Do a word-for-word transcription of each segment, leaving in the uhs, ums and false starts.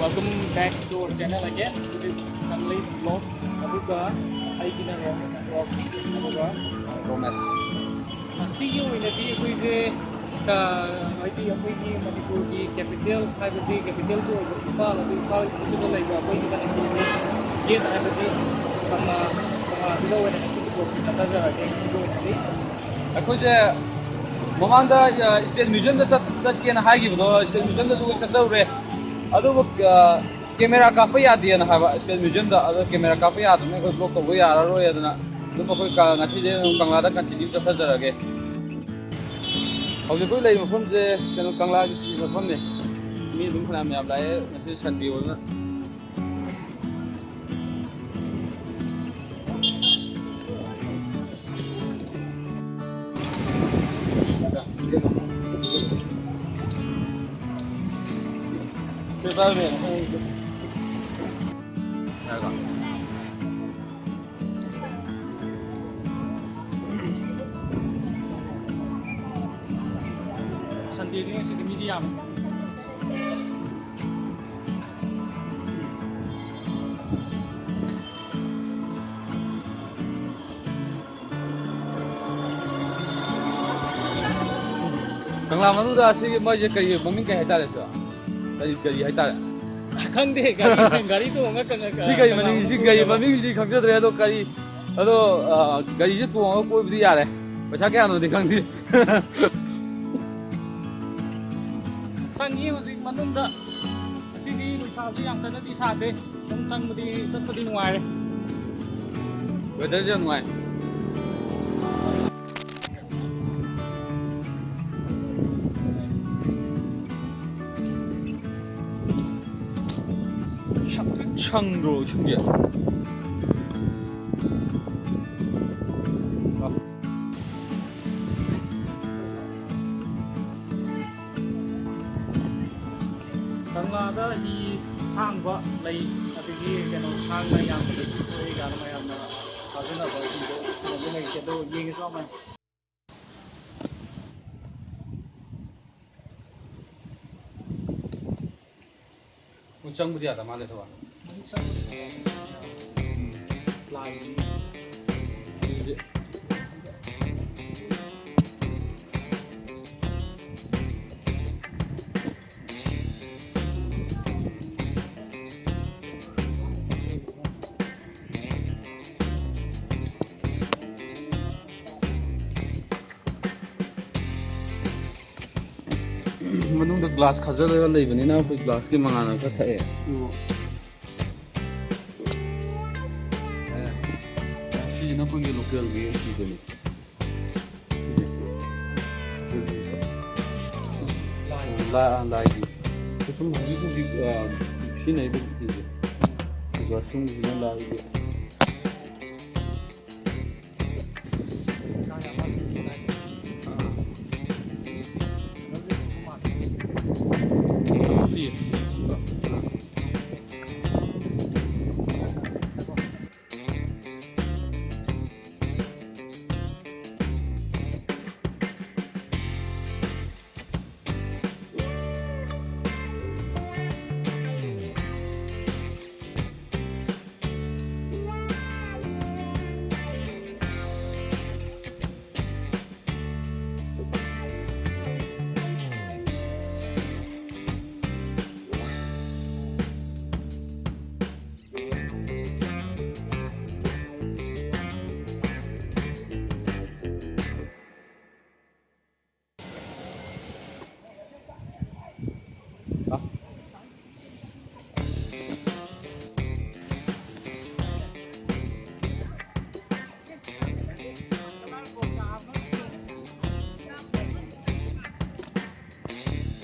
Welcome back to our channel again. This is Kanglei Vlog. ꯑꯗꯨꯒ ꯑꯩꯒꯤꯅ ꯔꯣꯃꯦꯁ꯫ ꯑꯗꯨꯒ ꯔꯣꯃꯦꯁ꯫ ꯉꯁꯤꯒꯤ ꯑꯣꯏꯅꯗꯤ ꯑꯩꯈꯣꯏꯁꯦ, ꯑ, ꯍꯥꯏꯗꯤ ꯑꯩꯈꯣꯏꯒꯤ ꯃꯅꯤꯄꯨꯔꯒꯤ capital, ꯍꯥꯏꯕꯗꯤ capitalꯁꯨ ꯑꯣꯏꯕ ꯏꯝꯐꯥꯜ, ꯑꯗꯨ ꯏꯝꯐꯥꯜꯒꯤꯗ ꯂꯩꯕ ꯑꯩꯈꯣꯏꯒꯤ ꯃꯅꯤꯄꯨꯔꯒꯤ gate, ꯍꯥꯏꯕꯗꯤ ꯀꯪꯂꯥ, ꯀꯪꯂꯥꯁꯤꯗ ꯑꯣꯏꯅ ꯉꯁꯤꯒꯤ vlogꯁꯦ ꯆꯠꯊꯖꯔꯒꯦ ꯉꯁꯤꯒꯤ ꯑꯣꯏꯅꯗꯤ꯫ ꯑꯩꯈꯣꯏꯁꯦ ꯃꯃꯥꯡꯗ, ꯑ, State Museumꯗ ꯆꯠ-, ꯆꯠꯀꯦꯅ ꯍꯥꯏꯈꯤꯕꯗꯣ, State Museumꯗꯁꯨ ꯑꯩꯈꯣꯏ ꯆꯠꯆꯧꯔꯦ꯫ ꯑꯗꯨꯕꯨ, ꯑ, camera ꯀꯥꯞꯄ ꯌꯥꯗꯦꯅ ꯍꯥꯏꯕ State Museumꯗ꯫ ꯑꯗꯣ camera ꯀꯥꯞꯄ ꯌꯥꯗꯕꯅꯤꯅ ꯑꯩꯈꯣꯏ vlog ꯇꯧꯕ ꯌꯥꯔꯔꯣꯏ꯫ ꯑꯗꯨꯅ ꯑꯗꯨꯝ ꯑꯩꯈꯣꯏ ꯀ-, ꯉꯁꯤꯗꯤ ꯑꯗꯨꯝ ꯀꯪꯂꯥꯗ continue ꯆꯠꯊꯖꯔꯒꯦ꯫ ꯍꯧꯖꯤꯛ ꯑꯩꯈꯣꯏ ꯂꯩꯔꯤꯕ ꯃꯐꯝꯁꯦ ꯀꯩꯅꯣ, ꯀꯪꯂꯥꯒꯤ ꯃꯐꯝꯅꯦ꯫ ꯃꯤ ꯑꯗꯨꯝ ꯐꯅꯌꯥꯝ ꯌꯥꯝ ꯂꯥꯛꯑꯦ ꯉꯁꯤ Sunday ꯑꯣꯏꯕꯅ꯫ Sundayꯅꯤ ꯉꯁꯤꯗꯤ, ꯃꯤꯗꯤ ꯌꯥꯝꯃꯤ꯫ ꯀꯪꯂꯥ ꯃꯅꯨꯡꯗ ꯑꯁꯤꯒꯤ ꯃꯣꯏꯁꯦ ꯀꯔꯤ ꯃꯃꯤꯡ ꯀꯩ ꯍꯥꯏꯇꯥꯔꯦ ꯁꯤꯕꯣ? ꯀꯔꯤ, ꯀꯔꯤ ꯍꯥꯏꯇꯥꯔꯦ? ꯈꯪꯗꯦ, ꯒꯥꯔꯤ, ꯒꯥꯔꯤ ꯇꯣꯡꯉ ꯀꯪꯂꯥ, ꯁꯤ ꯀꯔꯤ ꯀꯪꯂꯥ ꯃꯃꯤꯡ, ꯁꯤ ꯃꯅꯨꯡ ꯀꯔꯤ ꯀꯣꯏꯕ꯫ ꯃꯃꯤꯡꯁꯤꯗꯤ ꯈꯪꯖꯗ꯭ꯔꯦ, ꯑꯗꯣ ꯀꯔꯤ, ꯑꯗꯣ, ꯑ, ꯒꯥꯔꯤꯁꯦ ꯇꯣꯡꯉꯒ ꯀꯣꯏꯕꯗꯤ ꯌꯥꯔꯦ꯫ ꯄꯩꯁꯥ ꯀꯌꯥꯅꯣꯗꯤ ꯈꯪꯗꯦ꯫ ꯆꯪꯉꯤ ꯍꯧꯖꯤꯛ ꯃꯅꯨꯡꯗ꯫ ꯉꯁꯤꯗꯤ ꯅꯨꯡꯁꯥꯁꯨ ꯌꯥꯝ ꯀꯟꯅꯗꯤ ꯁꯥꯗꯦ꯫ ꯑꯗꯨꯝ ꯆꯪꯕꯗꯤ, ꯆꯠꯄꯗꯤ ꯅꯨꯡꯉꯥꯏꯔꯦ꯫ Weatherꯁꯦ ꯌꯥꯝ ꯅꯨꯡꯉꯥꯏ꯫ ꯁꯪꯇ꯭ꯔꯤꯛ ꯁꯪꯗ꯭ꯔꯣ ꯏꯁꯤꯡꯁꯦ? ꯀꯪꯂꯥꯗ ꯍꯤ ꯑꯁꯥꯡꯕ ꯂꯩ, ꯑꯗꯒꯤ ꯀꯩꯅꯣ, ꯊꯥꯡꯅ ꯌꯥꯝꯕꯗꯒꯤ ꯊꯣꯛꯏ ꯀꯥꯏꯅ ꯃꯌꯥꯝꯅ ꯊꯥꯖꯅꯕ ꯍꯤꯗꯣ ꯂꯩꯁꯦ, ꯑꯗꯣ ꯌꯦꯡꯉꯁꯤ ꯂꯥꯎ ꯃꯌꯥꯝ꯫ ꯆꯪꯕꯗꯤ ꯌꯥꯗ ꯃꯥꯜꯂꯦ ꯊꯧꯕꯥꯜ꯫ ꯃꯅꯨꯡꯗ ꯒ꯭ꯂꯥꯁ ꯈꯥꯖꯤꯜꯂꯒ ꯂꯩꯕꯅꯤꯅ ꯑꯩꯈꯣꯏ ꯒ꯭ꯂꯥꯁꯀꯤ ꯃꯉꯥꯜꯅ ꯈꯔ ꯊꯛꯑꯦ꯫ ꯑꯣ꯫ ꯑꯦ, ꯁꯤꯁꯤꯅ ꯑꯩꯈꯣꯏꯒꯤ ꯂꯣꯀꯦꯜꯒꯤ ꯁꯤꯗꯨꯅꯤ꯫ ꯂꯥꯏ, ꯂꯥꯏꯒꯤ꯫ ꯁꯨꯝ ꯍꯧꯖꯤꯛ ꯍꯧꯖꯤꯛ, ꯑ, ꯁꯤꯖꯤꯟꯅꯔꯤꯕ ꯁꯤꯁꯦ꯫ ꯑꯗꯨꯒ ꯁꯨꯝꯁꯤꯅ ꯂꯥꯏꯒꯤ꯫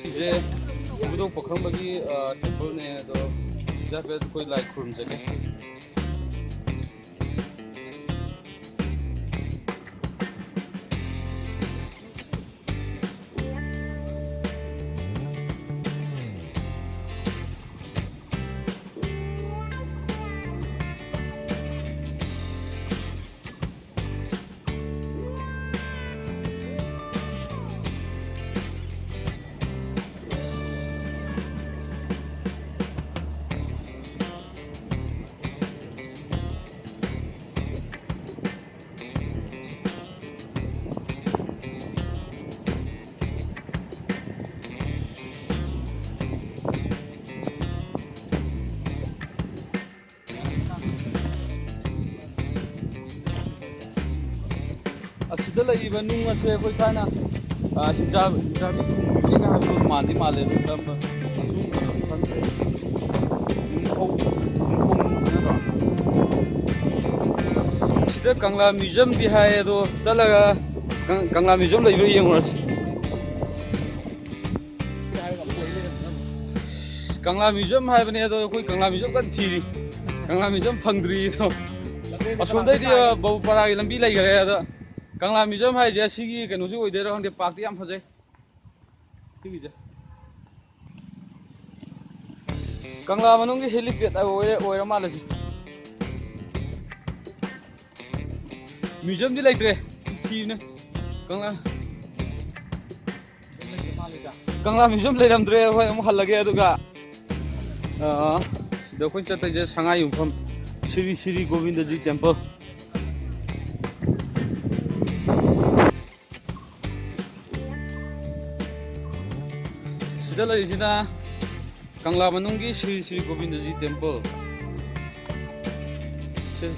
ꯁꯤꯁꯦ ꯏꯕꯨꯙꯧ ꯄꯥꯈꯪꯕꯒꯤ, ꯑ, ꯇꯦꯝꯄꯜꯅꯦ꯫ ꯑꯗꯣ ꯁꯤꯗ ꯍꯥꯏꯐꯦꯠ ꯑꯩꯈꯣꯏ ꯂꯥꯏ ꯈꯨꯔꯨꯝꯖꯒꯦ꯫ ꯂꯩꯔꯤꯕ ꯅꯨꯡ ꯑꯁꯦ ꯑꯩꯈꯣꯏ ꯊꯥꯏꯅ, ꯑ, ꯍꯤꯡꯆꯥ-, ꯍꯤꯡꯆꯥꯕꯤ ꯊꯣꯡꯕꯤꯅꯦꯒ ꯍꯥꯏꯕꯗꯣ ꯃꯥꯟꯗꯤ ꯃꯥꯜꯂꯦ, ꯑꯗꯨ ꯀꯔꯝꯕ ꯃꯆꯨꯅꯣ ꯈꯪꯗ꯭ꯔꯦ꯫ ꯅꯨꯡꯐꯧ, ꯅꯨꯡꯐꯧ ꯅꯠꯇ꯭ꯔꯣ? ꯁꯤꯗ ꯀꯪꯂꯥ museumꯗꯤ ꯍꯥꯏ, ꯑꯗꯣ ꯆꯠꯂꯒ ꯀꯪ-, ꯀꯪꯂꯥ museum ꯂꯩꯕ꯭ꯔꯥ ꯌꯦꯡꯉꯨꯔꯁꯤ꯫ ꯀꯪꯂꯥ museum ꯍꯥꯏꯕꯅꯦ, ꯑꯗꯣ ꯑꯩꯈꯣꯏ ꯀꯪꯂꯥ museum ꯀꯟꯅ ꯊꯤꯔꯤ꯫ ꯀꯪꯂꯥ museum ꯐꯪꯗ꯭ꯔꯤ ꯑꯗꯣ꯫ ꯑꯁꯣꯝꯗꯩꯗꯤ, ꯑ, ꯕꯕꯨꯄꯥꯔꯥꯒꯤ ꯂꯝꯕꯤ ꯂꯩꯈꯔꯦ꯫ ꯑꯗꯣ ꯀꯪꯂꯥ museum ꯍꯥꯏꯁꯦ ꯑꯁꯤꯒꯤ ꯀꯩꯅꯣꯁꯤ ꯑꯣꯏꯗꯣꯏꯔꯥ ꯈꯪꯗꯦ, parkꯇꯤ ꯌꯥꯝ ꯐꯖꯩ ꯁꯤꯒꯤꯁꯦ꯫ ꯀꯪꯂꯥ ꯃꯅꯨꯡꯒꯤ helipad ꯑꯣꯏꯔꯦ, ꯑꯣꯏꯔ ꯃꯥꯜꯂꯦ ꯁꯤ꯫ Museumꯗꯤ ꯂꯩꯇ꯭ꯔꯦ꯫ ꯊꯤꯕꯅꯦ꯫ ꯀꯪꯂꯥ, ꯀꯪꯂꯥ museum ꯂꯩꯔꯝꯗ꯭ꯔꯦ꯫ ꯑꯩꯈꯣꯏ ꯑꯃꯨꯛ ꯍꯜꯂꯒꯦ꯫ ꯑꯗꯨꯒ, ꯑ, ꯁꯤꯗ ꯑꯩꯈꯣꯏ ꯆꯠꯇꯣꯏꯁꯦ ꯁꯉꯥꯏ ꯌꯨꯝꯐꯝ, ꯁ꯭ꯔꯤ ꯁ꯭ꯔꯤ ꯒꯣꯕꯤꯟꯗꯖꯤ temple꯫ ꯁꯤꯗ ꯂꯩꯔꯤꯁꯤꯅ ꯀꯪꯂꯥ ꯃꯅꯨꯡꯒꯤ ꯁ꯭ꯔꯤ ꯁ꯭ꯔꯤ ꯒꯣꯕꯤꯟꯗꯖꯤ temple꯫ ꯁꯦ,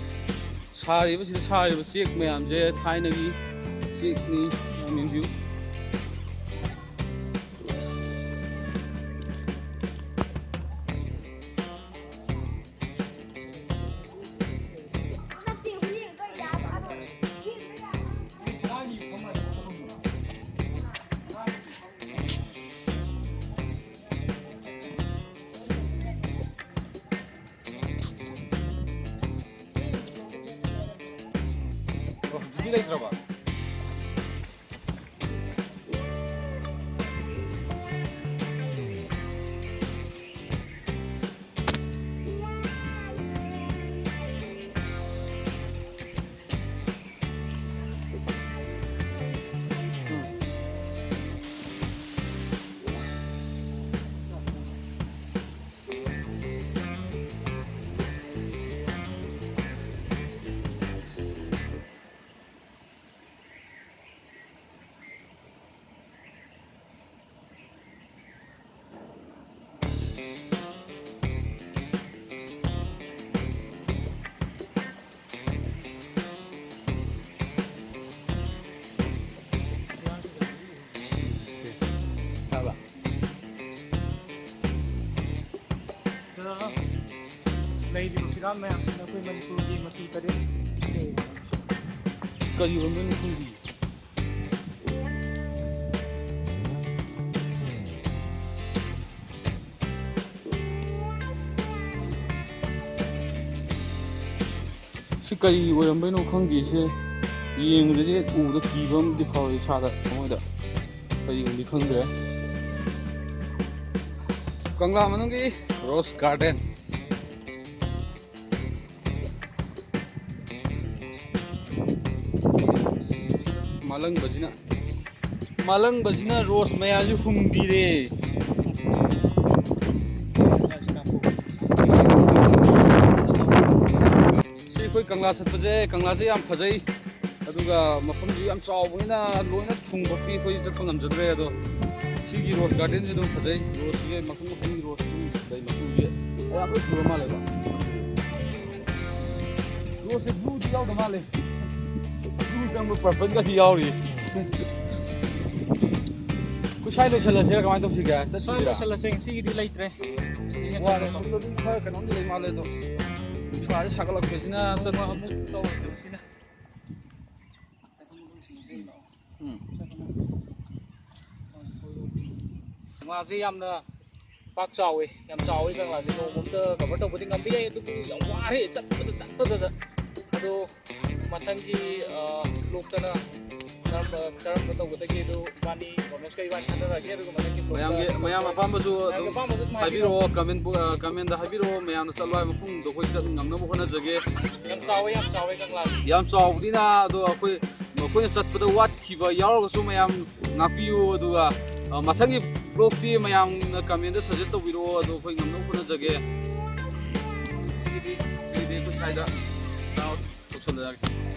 ꯁꯥꯔꯤꯕ, ꯁꯤꯗ ꯁꯥꯔꯤꯕ ꯆꯦꯛ ꯃꯌꯥꯝꯁꯦ ꯊꯥꯏꯅꯒꯤ ꯆꯦꯛꯅꯤ꯫ ꯌꯥꯝ ꯌꯦꯡꯕꯤꯌꯨ꯫ ꯑꯣ, ꯍꯧꯖꯤꯛꯇꯤ ꯂꯩꯇ꯭ꯔꯕ? ꯂꯩꯔꯤꯕ ꯐꯤꯔꯥꯜ ꯃꯌꯥꯝꯁꯤꯅ ꯑꯩꯈꯣꯏ ꯃꯅꯤꯄꯨꯔꯒꯤ ꯃꯆꯨ ꯇꯔꯦꯠ ꯂꯩ꯫ ꯀꯔꯤ ꯑꯣꯏꯔꯝꯗꯣꯏꯅꯣ ꯈꯪꯗꯦ꯫ ꯁꯤ ꯀꯔꯤ ꯑꯣꯏꯔꯝꯕꯩꯅꯣ ꯈꯪꯗꯦ꯫ ꯁꯤ ꯌꯦꯡꯕꯗꯗꯤ ꯍꯦꯛ ꯎꯕꯗ ꯀꯤꯕ ꯑꯃꯗꯤ ꯐꯥꯎꯋꯤ ꯏꯁꯥꯗ, ꯊꯃꯣꯏꯗ꯫ ꯀꯔꯤꯒꯨꯝꯕꯗꯤ ꯈꯪꯗ꯭ꯔꯦ꯫ ꯀꯪꯂꯥ ꯃꯅꯨꯡꯒꯤ ꯔꯣꯁ ꯒꯥꯔꯗꯦꯟ꯫ ꯃꯥꯂꯪꯕꯁꯤꯅ, ꯃꯥꯂꯪꯕꯁꯤꯅ ꯔꯣꯁ ꯃꯌꯥꯝꯁꯤ ꯍꯨꯝꯕꯤꯔꯦ꯫ ꯁꯤ ꯑꯩꯈꯣꯏ ꯀꯪꯂꯥ ꯆꯠꯄꯁꯦ, ꯀꯪꯂꯥꯁꯦ ꯌꯥꯝ ꯐꯖꯩ꯫ ꯑꯗꯨꯒ ꯃꯐꯝꯁꯨ ꯌꯥꯝ ꯆꯥꯎꯕꯅꯤꯅ ꯂꯣꯏꯅ ꯊꯨꯡꯕꯗꯤ ꯑꯩꯈꯣꯏ ꯆꯠꯄ ꯉꯝꯖꯗ꯭ꯔꯦ꯫ ꯑꯗꯣ ꯁꯤꯒꯤ ꯔꯣꯁ ꯒꯥꯔꯗꯦꯟꯁꯤ ꯑꯗꯨꯝ ꯐꯖꯩ꯫ ꯔꯣꯁꯁꯦ ꯃꯈꯜ ꯃꯈꯜꯒꯤ ꯔꯣꯁ ꯑꯗꯨꯝ ꯂꯩ꯫ ꯃꯆꯨꯁꯦ ꯑꯌꯥꯝꯕ ꯁꯨꯔ ꯃꯥꯜꯂꯦꯕ꯫ ꯔꯣꯁꯁꯦ ꯕ꯭ꯂꯨꯗꯤ ꯌꯥꯎꯗ ꯃꯥꯜꯂꯦ꯫ ꯕ꯭ꯂꯨ ꯆꯪꯕ ꯄꯔꯄꯜꯒꯗꯤ ꯌꯥꯎꯔꯤ꯫ ꯑꯩꯈꯣꯏ ꯁ꯭ꯋꯥꯏ ꯂꯣꯏꯁꯤꯜꯂꯁꯤꯔꯥ, ꯀꯃꯥꯏꯅ ꯇꯧꯁꯤꯒꯦ? ꯁ꯭ꯋꯥꯏ ꯆꯠꯁꯤꯔꯥ? ꯂꯣꯏꯁꯤꯜꯂꯁꯦ, ꯉꯁꯤꯒꯤꯗꯤ ꯂꯩꯇ꯭ꯔꯦ꯫ ꯁꯤꯗꯤ ꯍꯦꯟꯅ ꯋꯥꯔꯦ꯫ ꯂꯩꯇ꯭ꯔꯦ꯫ ꯁꯣꯝꯗꯗꯤ ꯈꯔ ꯀꯩꯅꯣꯝꯗꯤ ꯂꯩ ꯃꯥꯜꯂꯦ, ꯑꯗꯣ ꯅꯨꯡꯁꯥꯁꯦ ꯁꯥꯒꯠꯂꯛꯄꯁꯤꯅ ꯆꯠꯄ ꯑꯃꯨꯛ ꯇꯧꯔꯁꯦ ꯉꯁꯤꯅ꯫ ꯎꯝ꯫ ꯀꯪꯂꯥꯁꯦ ꯌꯥꯝꯅ ꯄꯥꯛ ꯆꯥꯎꯋꯤ, ꯌꯥꯝ ꯆꯥꯎꯋꯤ꯫ ꯀꯪꯂꯥꯁꯦ ꯅꯣꯡꯃ ꯑꯝꯇ ꯀꯚꯔ ꯇꯧꯕꯗꯤ ꯉꯝꯕ ꯌꯥꯏ, ꯑꯗꯨꯕꯨ ꯌꯥꯝ ꯋꯥꯔꯦ ꯆꯠꯄꯗ, ꯆꯠꯄꯗꯗ꯫ ꯑꯗꯣ ꯃꯊꯪꯒꯤ, ꯑ, ꯕ꯭ꯂꯣꯛꯇꯅ ꯀꯔꯝꯕ, ꯀꯔꯝꯕ ꯇꯧꯒꯗꯒꯦ ꯑꯗꯨ ꯏꯕꯥꯅꯤ, ꯔꯣꯃꯦꯁꯀ ꯏꯕꯥꯅꯤ ꯈꯟꯅꯔꯒꯦ, ꯑꯗꯨꯒ ꯃꯊꯪꯒꯤ ꯕ꯭ꯂꯣꯛꯇ ꯃꯌꯥꯝꯒꯤ, ꯃꯌꯥꯝ ꯑꯄꯥꯝꯕꯁꯨ ꯃꯌꯥꯝꯒꯤ ꯑꯄꯥꯝꯕꯁꯨ ꯑꯗꯨꯝ ꯍꯥꯏꯕꯤꯔꯛꯑꯣ, ꯍꯥꯏꯕꯤꯔꯛꯑꯣ꯫ ꯀꯃꯦꯟ ꯕꯣ-, ꯑ, ꯀꯃꯦꯟꯗ ꯍꯥꯏꯕꯤꯔꯛꯑꯣ, ꯃꯌꯥꯝꯅ ꯆꯠꯂꯣ ꯍꯥꯏꯕ ꯃꯐꯝꯗꯣ ꯑꯩꯈꯣꯏ ꯆꯠ ꯉꯝꯅꯕ ꯍꯣꯠꯅꯖꯒꯦ꯫ ꯌꯥꯝ ꯆꯥꯎꯋꯦ, ꯌꯥꯝ ꯆꯥꯎꯋꯦ ꯀꯪꯂꯥꯁꯦ꯫ ꯌꯥꯝ ꯆꯥꯎꯕꯅꯤꯅ ꯑꯗꯣ ꯑꯩꯈꯣꯏ, ꯑꯩꯈꯣꯏꯅ ꯆꯠꯄꯗ ꯋꯥꯠꯈꯤꯕ ꯌꯥꯎꯔꯒꯁꯨ ꯃꯌꯥꯝ ꯉꯥꯛꯄꯤꯌꯨ, ꯑꯗꯨꯒ, ꯑ, ꯃꯊꯪꯒꯤ ꯕ꯭ꯂꯣꯛꯇꯤ ꯃꯌꯥꯝꯅ ꯀꯃꯦꯟꯗ ꯁꯖꯦꯁ ꯇꯧꯕꯤꯔꯛꯑꯣ, ꯑꯗꯣ ꯑꯩꯈꯣꯏ ꯉꯝꯅꯕ ꯍꯣꯠꯅꯖꯒꯦ꯫ ꯁꯤꯒꯤꯗꯤ, ꯁꯤꯒꯤꯗꯤ ꯑꯩꯈꯣꯏ ꯁ꯭ꯋꯥꯏꯗ ꯇꯧꯁꯜꯂꯛꯑꯒꯦ꯫